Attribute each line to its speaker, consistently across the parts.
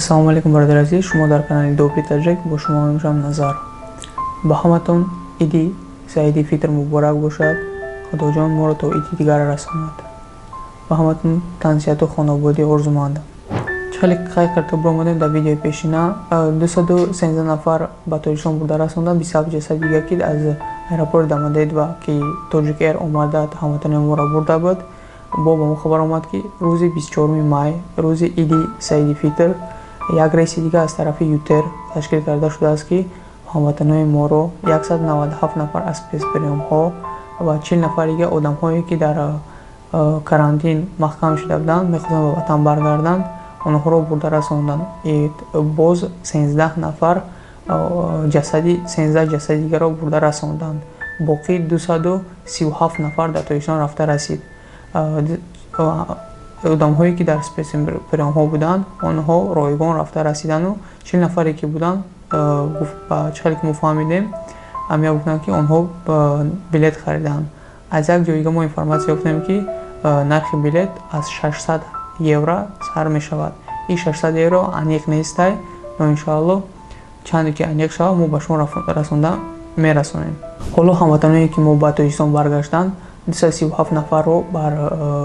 Speaker 1: Ассалому алайкум, бародари азиз, шумо дар канали Добрый Таджик, бо шумо мебошам Назар. Ба ҳаматон иди Саиди Фитр муборак бошад. Худоҷон моро то иди дигар расонад. Ба ҳаматон тансиҳату хонободӣ орзумандам. Чӣ хеле қайд карда биромадем дар видеои пешина, 213 нафар ба Тоҷикистон бурда расонданд, 27 ҷасади дигар, ки аз аэропорти Домодедово, ки Тоҷик Эйр омада ҳамватанони моро бурда буд. Бо ба мо хабар омад, ки рӯзи 24 май, рӯзи иди Саиди Фитр, як рейси дигар аз тарафи ЮТэйр ташкил карда шудааст, ки ҳамватанони моро 197 нафар аз спецприёмҳо ва 40 нафар дигар одамҳое, ки дар карантин маҳкам шуда буданд, мехостанд ба ватан баргарданд, онҳоро бурда расонданд. Боз 13 нафар ҷасади, 13 ҷасади дигарро бурда расонданд. Боқӣ 237 нафар дар Тоҷикистон рафта расид. Одамҳое, ки дар спецприёмҳо буданд, онҳо ройгон рафта расидану 40 нафаре, ки буданд, чӣ хеле ки мо фаҳмидем, ҳамия гуфтанд, ки онҳо билет хариданд. Аз як ҷойга мо информатсия ёфтем, ки нархи билет аз 600 евро сар мешавад. Ин 600 евро аниқ нестай, но иншоалло чанде ки аниқ шавад, мо ба шумо расонда мерасонем. Ҳоло ҳамватаное, ки мо ба Тоҷикистон баргаштанд, 237 нафарро бар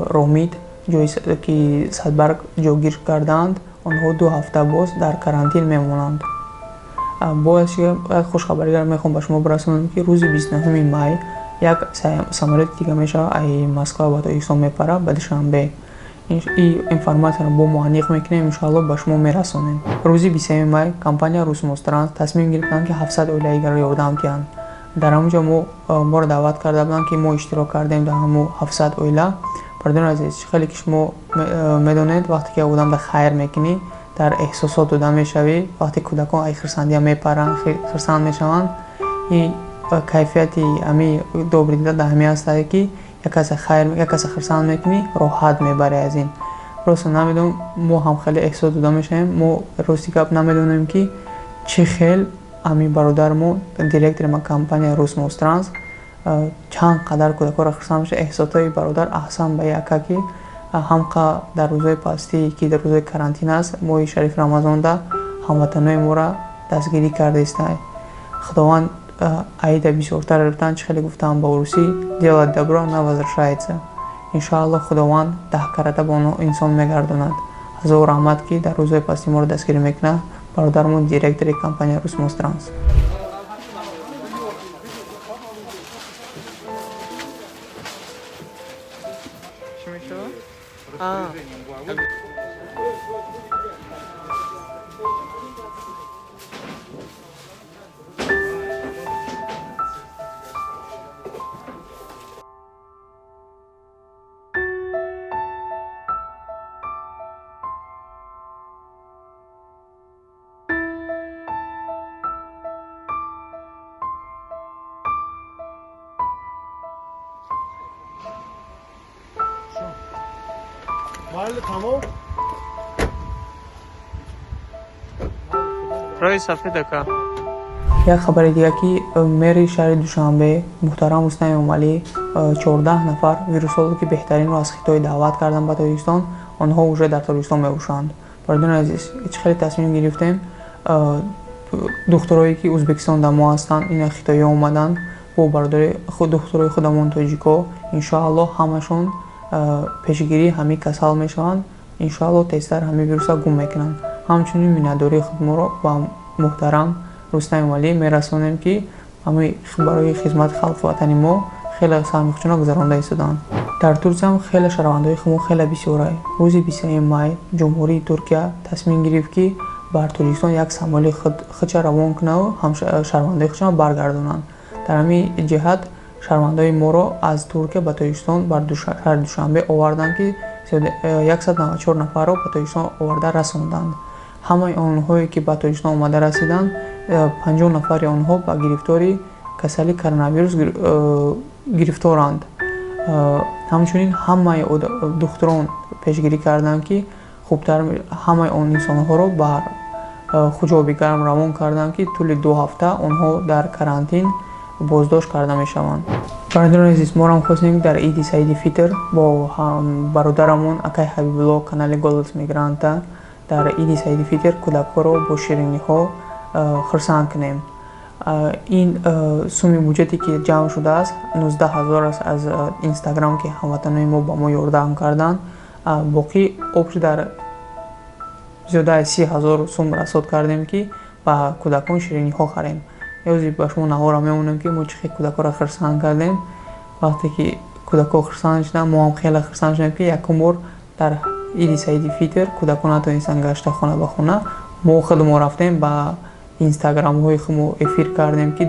Speaker 1: Ромит, ҷое ки садбарг ҷойгир кардаанд, онҳо 2 ҳафта боз дар карантин мемонанд. Боз як хушхабаригар мехоҳам ба шумо бирасонам, ки рӯзи 29 май як самолёти дига мешавад, ай Москва ба Тоҷикистон мепарад, ба Душанбе. Ин информатсияро бо мо аниқ мекунем, иншоалло ба шумо мерасонем. Рӯзи 23 май компания Русмостранс тасмим гирифтанд, ки 700 оилаи дигарро ёрдам диҳанд. Дар ҳамон ҷо моро даъват карда буданд, ки мо иштирок кардем дар ҳамон 700 оила. Бародарони азиз, чӣ хеле ки шумо медонед, вақте ки одамда хайр мекунӣ, дар эҳсосот дода мешавӣ, вақте кӯдакон ай хурсандия мепаранд, хурсанд мешаванд. Ин кайфияти ҳами добрый дида дар ҳамин ҳастае, ки як касе хайр, як касе хурсанд мекунӣ, роҳат мебарӣ аз ин. Просто намедонам, мо ҳам хеле эҳсос дода мешавем. Мо рости гап намедонем, ки чӣ хел ҳамин бародари мо, директори компания Русмостранс, чанд қадар кӯдакҳоро хурсанд мешавад. Эҳсосотҳои бародар аҳсан ба яка, ки ҳамқа дар рӯзҳои пастӣ, ки дар рӯзҳои карантин аст, моҳи шарифи Рамазонда ҳамватанои моро дастгирӣ кардаистай. Худованд аида бисёртар гирифтан. Чӣ хеле гуфтам ба урусӣ, делать добро не возвращается. Иншоалло Худованд даҳкарата ба онҳо инсон мегардонад. Ҳазор раҳмат, ки дар рӯзҳои пастӣ моро дастгирӣ мекунад бародармон, директори компания Русмостранс. Чӣ мешавад?
Speaker 2: Майли, тамом.
Speaker 1: Роҳи сафед, ака. Як хабари дига, ки мэри шаҳри Душанбе муҳтарам Рустам Эмомалӣ 14 нафар вирусологи беҳтаринро аз Хитой даъват карданд ба Тоҷикистон. Онҳо уже дар Тоҷикистон мебошанд. Бародарони азиз, чӣ хеле тасмим гирифтем, духтурое, ки Ӯзбекистон дар мо ҳастанд, ина хитоиҳо омаданд бо бародари духтурои худамон тоҷико, иншоалло ҳамашон пешгирии ҳамин касал мешаванд, иншоалло тезтар ҳамин вируса гум мекунанд. Ҳамчунин миннатдории худморо ба муҳтарам Рустам Эмомалӣ мерасонем, ки ҳамин барои хизмати халқи ватани мо хеле саҳми худшонро гузаронда истоданд. Дар Турсиям хеле шаҳрвандои хумо хеле бисёрай. Рӯзи 23 май Ҷумҳурии Туркия тасмим гирифт, ки бар Тоҷикистон як самолёти худша равон кунаву шаҳрвандои худшонро баргардонанд. Дар ҳамин ҷиҳат шаҳрвандои моро аз Туркия ба Тоҷикистон, бар шаҳри Душанбе оварданд, ки 194 нафарро ба Тоҷикистон оварда расонданд. Ҳамаи онҳое, ки ба Тоҷикистон омада расиданд, 50 нафари онҳо ба гирифтори касали коронавирус гирифторанд. Ҳамчунин ҳамаи духтурон пешгирӣ карданд, ки хубтар ҳамаи он инсонҳоро ба хуҷоби гарм равон карданд, ки тӯли 2 ҳафта онҳо дар карантин боздошт карда мешаванд. Бародарони азиз, мо ҳам хостем дар иди Саиди Фитр бо бародарамон акай Ҳабибулло, канали Голос Мигранта, Дар Иди Саиди Фитр кӯдакҳоро бо шириниҳо хурсанд кунем. Ин суми буҷете, ки ҷамъ шудааст, 19 000 аст, аз Инстаграм, ки ҳамватанони мо ба мо ёрдам карданд. Боқӣ общий дар зиёда аз 30 000 сум расод кардем, ки ба кӯдакон шириниҳо харем. Ёзи ба шумо навора мемонем, ки мо чӣ хел кӯдакҳоро хурсанд кардем. Вақте ки кӯдакҳо хурсанд шуданд, мо ҳам хеле хурсанд шудем, ки якум бор дар Иди Саиди Фитр кӯдакон натонистанд гашта хона ба хона, мо худмо рафтем, ба инстаграмҳои хумо эфир кардем, ки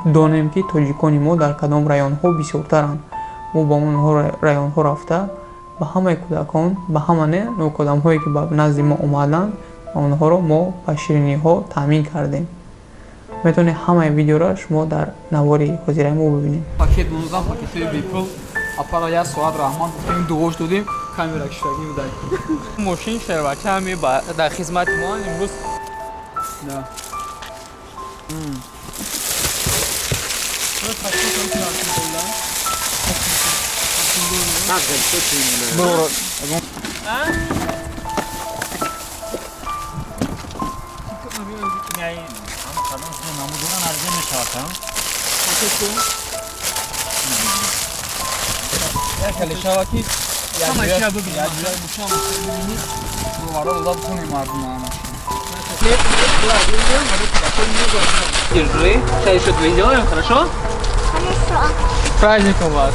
Speaker 1: донем, ки тоҷикони мо дар кадом районҳо бисёртаранд. Мо ба онҳо районҳо рафта, ба ҳамаи кӯдакон, ба ҳама не, одамҳое, ки ба назди мо омаданд, онҳоро мо ба шириниҳо таъмин кардем. Метавонед ҳамаи видеоро шумо дар навори ҳозираи мо бибинед.
Speaker 3: Пакет 19 пакетҳои бепул. Апара як соат раҳмат гуфтем, дуош додем, камера киштагӣ будай.
Speaker 1: Мошин шербача ҳами дар хизмати мо имрӯз.
Speaker 3: Да.
Speaker 1: Ҳама чиро бибинед.
Speaker 3: Боварро дода битонем мардум ҳама.
Speaker 1: Держи. Сейчас еще две сделаем, хорошо?
Speaker 4: Хорошо.
Speaker 1: С праздником вас!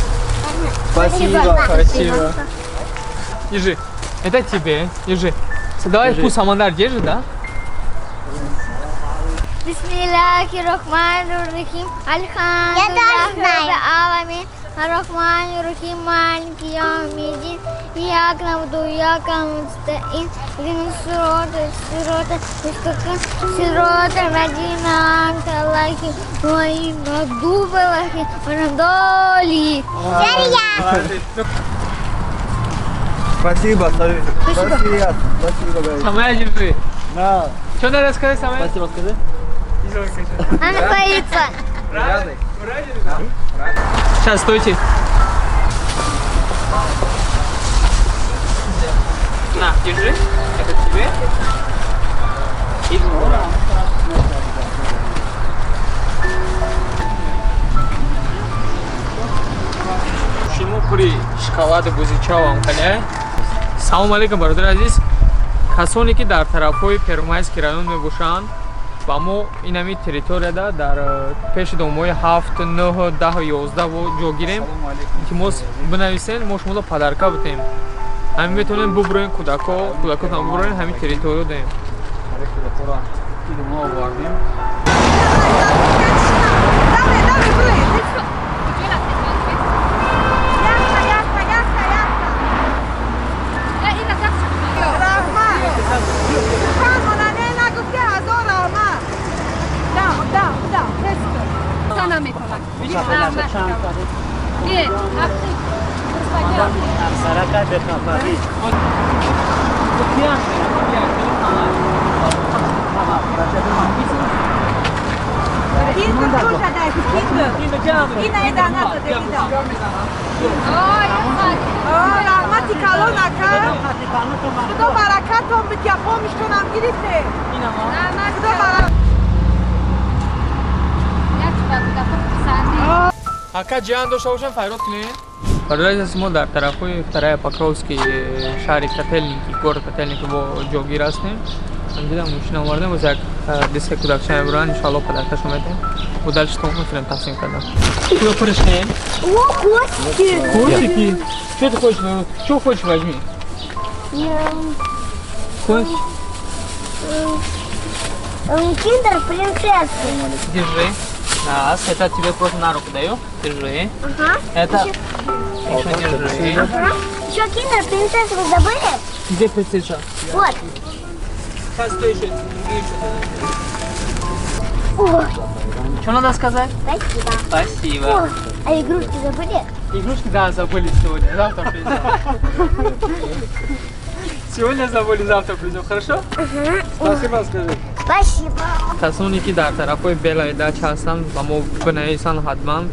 Speaker 4: Спасибо.
Speaker 1: Спасибо. Держи. Это тебе. Держи. Давай, пусть Самандар держит, да?
Speaker 4: Бисмиллахи рахмани рахим.
Speaker 5: Я тоже знаю.
Speaker 4: Алямин. Рахмани рахим. Малики яумиддин. Ияка набуду ва ияка настаин. Ихдина сирота мустаким. Сирота лазина анъамта алайхим. Гайрил магдуби алайхим. Валаддоллин.
Speaker 5: Теперь я.
Speaker 2: Спасибо, Спасибо. Спасибо, говорит.
Speaker 1: Самая держи.
Speaker 2: На.
Speaker 1: Что надо сказать, Самая?
Speaker 2: Спасибо, скажи.
Speaker 4: Она боится.
Speaker 1: Сейчас, стойте. На, держи. Это тебе. И шумо пури шоколади бузичавам халя. Салом алейкум, бародари азиз! Касоне, ки дар тарафҳои Первомайский район мебошанд, ба мо инами территорияда дар пеши домҳои 7, 9, 10, 11 ҷо гирем. Илтимос, бинависен, мо шуморо подарка битем. Ҳамин метавонем бубуроен кӯдако, кӯдакотон бубуроен, ҳамин территория даем.
Speaker 3: Барои кӯдакҳоро иди мо овардем.
Speaker 6: Давай, давай, брый. Якта, якта, якта, якта. Раҳмат. Сухан монане нагуфти, ҳазор раҳмат. Да, да, да, тез кун.
Speaker 7: Наметавонад. Е,
Speaker 2: Сарака бехафарӣ.
Speaker 6: Киндер тоже дайте, киндер. Ина эда надо, ида. Раҳмати калон, ака. Худо баракатон битя, помиштонам гирифте. Худо баракат.
Speaker 1: Ака, ҷиҳан дошта бошам, файрод кунед. Бародари азиз, мо дар тарафҳои Вторая Покровский, шаҳри Котельники, город Котельники бо ҷогир ҳастем. Ҳамҷида мошина овардем, боз як диска кӯдакча мебуранд, иншоалло подаркашо медиҳем. Бо дальше то метавонем тақсим кардан. Куда пуришнем?
Speaker 5: О, котики.
Speaker 1: Котики? Что ты хочешь? Ну, что хочешь, возьми. Хочешь?
Speaker 5: Киндер принцессы.
Speaker 1: Держи. Раз, это тебе просто на руку даю. Держи.
Speaker 5: Ага.
Speaker 1: Это еще держи.
Speaker 5: Ага. Еще киндер принцессу вы забыли?
Speaker 1: Где принцесса?
Speaker 5: Вот.
Speaker 1: Сейчас, стой еще. Другие что-то.
Speaker 5: Ой,
Speaker 1: Что надо сказать?
Speaker 5: Спасибо.
Speaker 1: Спасибо.
Speaker 5: Ой, а игрушки забыли?
Speaker 1: Игрушки, да, забыли сегодня. Завтра придем. Сегодня забыли, завтра придем. Хорошо?
Speaker 2: Спасибо, скажи.
Speaker 5: Спасибо.
Speaker 1: Касоне, ки дар тарафҳои Белая Дача ҳастанд, ба мо бинависанд ҳатман.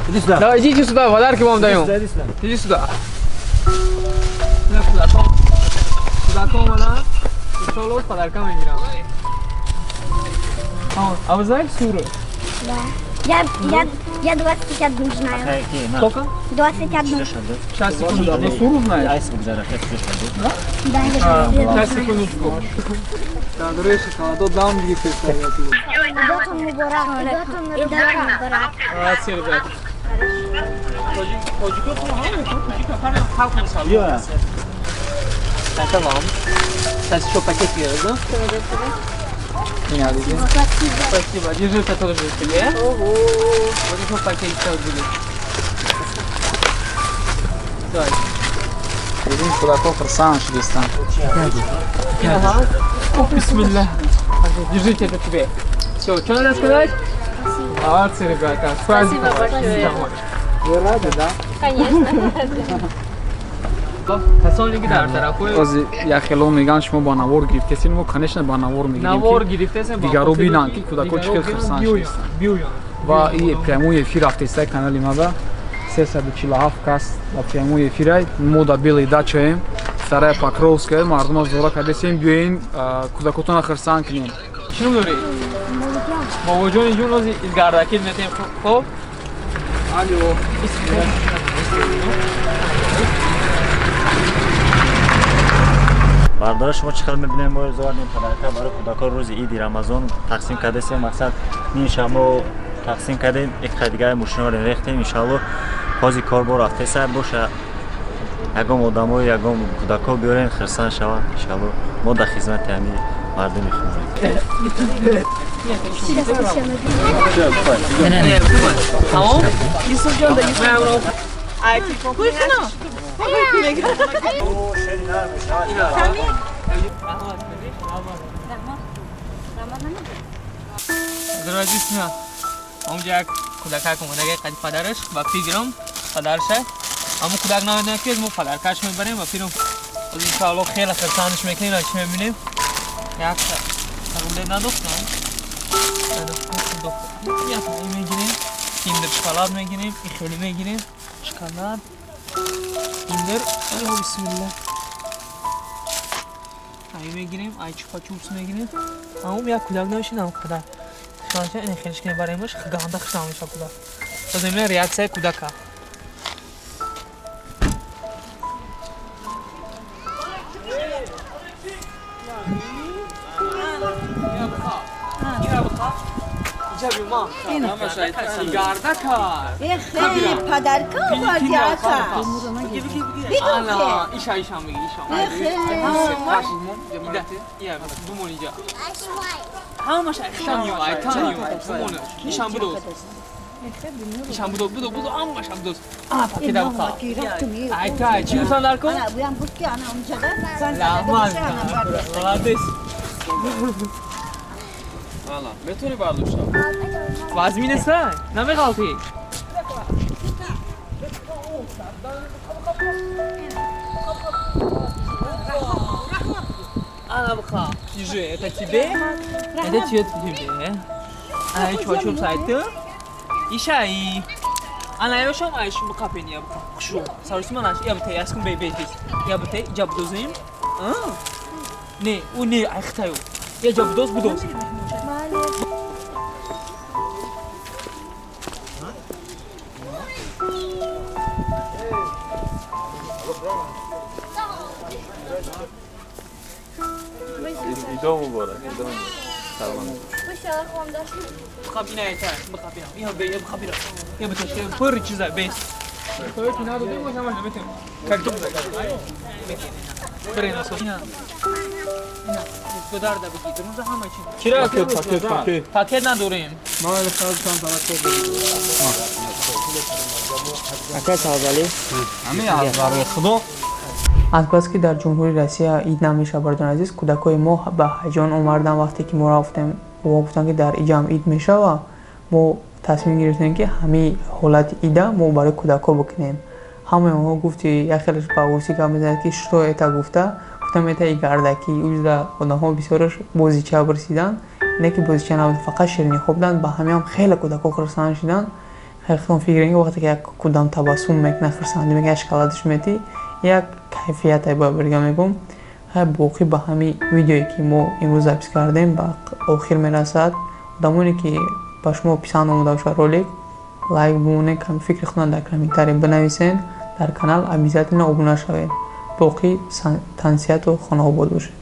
Speaker 2: Иди сюда.
Speaker 1: Давай, идите сюда, подарки вам даем.
Speaker 2: Иди сюда.
Speaker 1: Иди сюда. На, куда?
Speaker 3: Кудако омадан, иншоалло подарка мегирам. А вы знаете суры?
Speaker 5: Да. Я 21 знаю.
Speaker 3: Сколько?
Speaker 5: 21.
Speaker 3: Сейчас, секунду. Ты суру знаешь?
Speaker 5: Да? Да, я
Speaker 3: Сейчас, секундочку. Молодцы, ребята. Это вам. Сейчас еще пакет да? Не надо. Спасибо. Держи, это тоже тебе. Ого. Вот еще пакет сейчас будет. Давай. Ага. О, бисмилля. Держите, это тебе. Все, что надо сказать? Спасибо. Молодцы, ребята.
Speaker 7: Спасибо большое.
Speaker 3: Вы рады, да?
Speaker 7: Конечно.
Speaker 3: Касоне ки дар тарафҳои
Speaker 8: ози як хело меган шумо ба навор гирифтесин, мо конечно ба навор мегирем.
Speaker 3: Навор гирифтесин,
Speaker 8: дигаро бинанд ки кӯдако чӣ хел хурсанд
Speaker 3: шуданд.
Speaker 8: Ва и прямой эфир рафтестай канали мада 347 кас ба прямой эфирай. Мо да Белый дачаем, Сарая Покровская, мардума зора кардесем, биёен кӯдакотона хурсанд кунем.
Speaker 3: Чӣ ном дорӣ? Бобоҷони ҷун, ози изгардакит метем, хоб? Алло.
Speaker 2: Бардора шумо чӣ хел мебинем, мо зовардем подарка барои кӯдакон рӯзи иди Рамазон тақсим кардесем. Мақсад ниша мо тақсим кардем, як дигари мошинаро рехтем. Иншалло ҳози кор бо рафтеса боша, ягон одамои ягон кӯдако биёрен, хирсан шаванд. Иншалло мо дар хизмати ҳамин мардуми худем.
Speaker 3: Здравствуйте. Онҷа як кӯдакак омадаги қади падараш ба пигирам падарша. Аммо кӯдак намедонад ки мо падаркаш мебарем ва пирам. Аз иншоалло хеле хурсандш мекунем, чӣ мебинем. Як рулет надохтам. Як мегирем, киндер шоколад мегирем, и хеле мегирем, шоколад. Киндер, бисмилла. Ай мегирем, ай чупа-чупс мегирем. Аммо як кӯдак намешинам қадар. Шанша ин хелиш ки мебаремаш, ганда хушам меша кӯдак. Боз мебинем реаксияи кӯдака.
Speaker 6: خیلی پدرکا آوردی آقا.
Speaker 3: آنا ایشا ایشا میگی ایشا. بمون اینجا. همش تانیو ای تانیو بمون. ایشان بدوز. ایشان بدو بدو بدو همش هم بدوز. آ پاکت بخا. ای تا چی گفتن در کن؟
Speaker 6: انا بویم بود که انا اونجا
Speaker 3: لحمان. молодец.
Speaker 8: метавонӣ бардошта?
Speaker 3: Вазмин нест, намеғалтӣ? Ана бха, держи, это тебе, это тебе, тебе. Ана чупа-чупс айты. Иша и. Ана ёшам айш бқапен я бқа. Хушу. Сарусима наш, я бте, яскун бей бей бей. Я бте, иҷа будозим. Не, у не, ай хитаю. Я ҷа будоз будоз.
Speaker 8: ایدو مبارک، ایدو مبارک. سلام.
Speaker 3: بخابینا ایتا، بخابینا. یا بی، یا بخابینا. یا بتش، پر چیزا بیس. تو надо думать, нормально, метим. Как думать? برین اصلا. گدار بگی. درون همه چی.
Speaker 8: چرا پاکت پاکت
Speaker 3: پاکت نداریم.
Speaker 8: ما خواستم فقط
Speaker 1: ака савзалӣ
Speaker 8: ҳамин аз барои худо.
Speaker 1: Азбаски дар Ҷумҳурии Россия ид намешавад, бародарони азиз, кӯдакҳои мо ба ҳаяҷон омаданд. Вақте ки мо рафтем, мо гуфтанд ки дар иҷам ид мешавад, мо тасмим гирифтем ки ҳамин ҳолати ида мо барои кӯдакҳо бикунем. Ҳамаи онҳо гуфти як хелеш ба русӣ гап мезанад ки что это гуфта, гуфтам это и гардаки. Уҷда одамҳо бисёраш бозича бирсиданд, не ки бозича набуд, фақат ширинихо буданд. Ба ҳамин ҳам хеле кӯдакҳо хурсанд шуданд. Хеле фикр кардем ки вақте ки як кӯдам табассум мекунад, хурсандӣ мекунад, як шоколадаш метӣ, як кайфияте ба бирга мегӯм. Хай, боқӣ ба ҳамин видеое ки мо имрӯз запись кардем, ба охир мерасад. Одамоне ки ба шумо писанд омода бошад ролик, лайк бимонед, фикри худро дар комментарий бинависед, дар канал обязательно обуна шавед. Боқӣ тансиҳату хонаобод бошед.